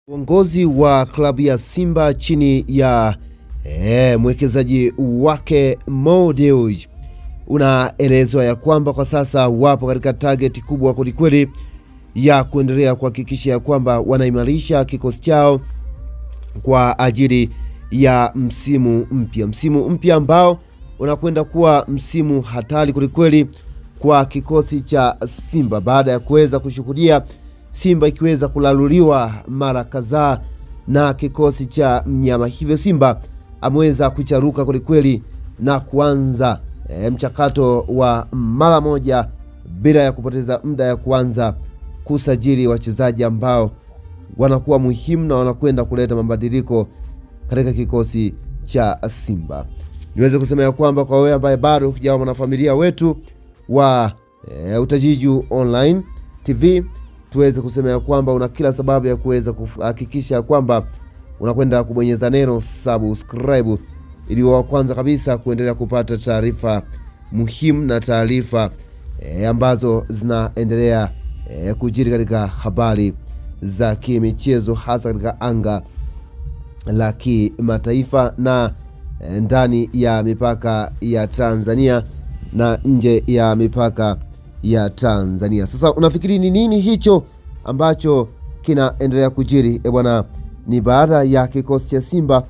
Uongozi wa klabu ya Simba chini ya mwekezaji wake Mo Dewji unaelezwa ya kwamba kwa sasa wapo katika target kubwa kwelikweli ya kuendelea kuhakikisha ya kwamba wanaimarisha kikosi chao kwa ajili ya msimu mpya. Msimu mpya ambao unakwenda kuwa msimu hatari kwelikweli kwa kikosi cha Simba baada ya kuweza kushuhudia Simba ikiweza kulaluliwa mara kadhaa na kikosi cha mnyama. Hivyo Simba ameweza kucharuka kwelikweli na kuanza mchakato wa mara moja bila ya kupoteza muda ya kuanza kusajili wachezaji ambao wanakuwa muhimu na wanakwenda kuleta mabadiliko katika kikosi cha Simba. Niweze kusema ya kwamba kwa wewe ambaye bado hujawa mwanafamilia wetu wa Utajiju Online TV, tuweze kusema ya kwamba una kila sababu ya kuweza kuhakikisha kwamba unakwenda kubonyeza neno subscribe ili wa kwanza kabisa kuendelea kupata taarifa muhimu na taarifa ambazo zinaendelea kujiri katika habari za kimichezo, hasa katika anga la kimataifa na ndani ya mipaka ya Tanzania na nje ya mipaka ya Tanzania. Sasa unafikiri ni nini hicho ambacho kinaendelea kujiri? Bwana, ni baada ya kikosi cha Simba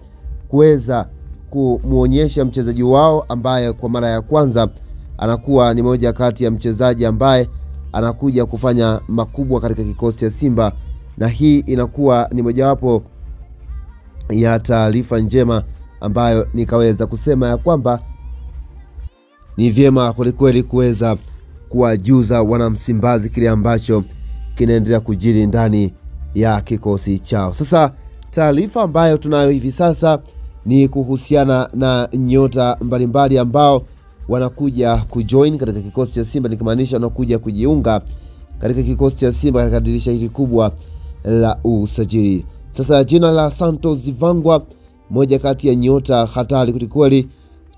kuweza kumuonyesha mchezaji wao ambaye kwa mara ya kwanza anakuwa ni moja kati ya mchezaji ambaye anakuja kufanya makubwa katika kikosi cha Simba, na hii inakuwa ni mojawapo ya taarifa njema ambayo nikaweza kusema ya kwamba ni vyema kwelikweli kuweza kuwajuza wanamsimbazi kile ambacho kinaendelea kujiri ndani ya kikosi chao. Sasa taarifa ambayo tunayo hivi sasa ni kuhusiana na nyota mbalimbali ambao wanakuja kujoin katika kikosi cha Simba, nikimaanisha wanakuja kujiunga katika kikosi cha Simba katika dirisha hili kubwa la usajili. Sasa jina la Santos Zivangwa, moja kati ya nyota hatari kwelikweli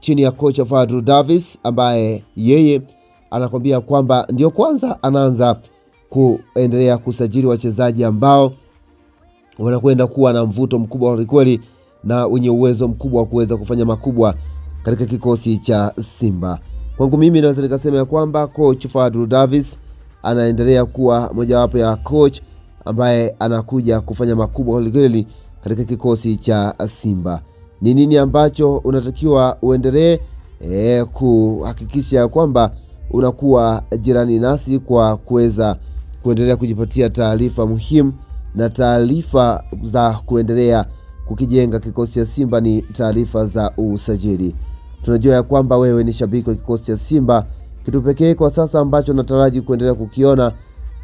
chini ya kocha Fadlu Davis, ambaye yeye anakwambia kwamba ndio kwanza anaanza kuendelea kusajili wachezaji ambao wanakwenda kuwa na mvuto mkubwa kwelikweli na wenye uwezo mkubwa wa kuweza kufanya makubwa katika kikosi cha Simba. Kwangu mimi naweza nikasema ya kwamba coach Fadlu Davis anaendelea kuwa mojawapo ya coach ambaye anakuja kufanya makubwa kwelikweli katika kikosi cha Simba. Ni nini ambacho unatakiwa uendelee kuhakikisha kwamba unakuwa jirani nasi kwa kuweza kuendelea kujipatia taarifa muhimu na taarifa za kuendelea kukijenga kikosi cha Simba ni taarifa za usajili. Tunajua ya kwamba wewe ni shabiki wa kikosi cha Simba. Kitu pekee kwa sasa ambacho nataraji kuendelea kukiona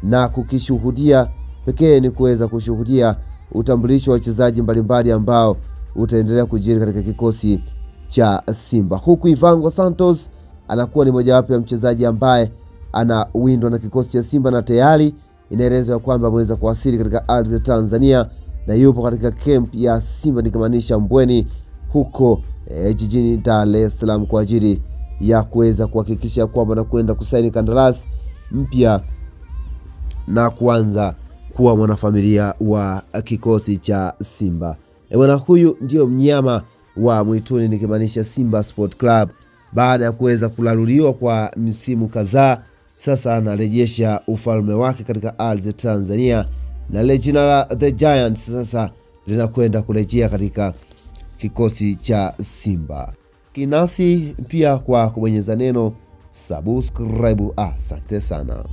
na kukishuhudia pekee ni kuweza kushuhudia utambulisho wa wachezaji mbalimbali ambao utaendelea kujiri katika kikosi cha Simba. Huku Ivango Santos anakuwa ni mojawapo ya mchezaji ambaye anawindwa na kikosi cha Simba na tayari inaelezwa kwamba ameweza kuwasili katika ardhi ya Tanzania na yupo katika camp ya Simba, nikimaanisha Mbweni huko jijini Dar es Salaam kwa ajili ya kuweza kuhakikisha kwamba na kwenda kusaini kandarasi mpya na kuanza kuwa mwanafamilia wa kikosi cha Simba. Bwana, huyu ndio mnyama wa mwituni, nikimaanisha Simba Sport Club. Baada ya kuweza kulaluliwa kwa msimu kadhaa, sasa anarejesha ufalme wake katika ardhi ya Tanzania, na lile jina la The Giants sasa linakwenda kurejea katika kikosi cha Simba. Kinasi pia kwa kubonyeza neno subscribe. Asante sana.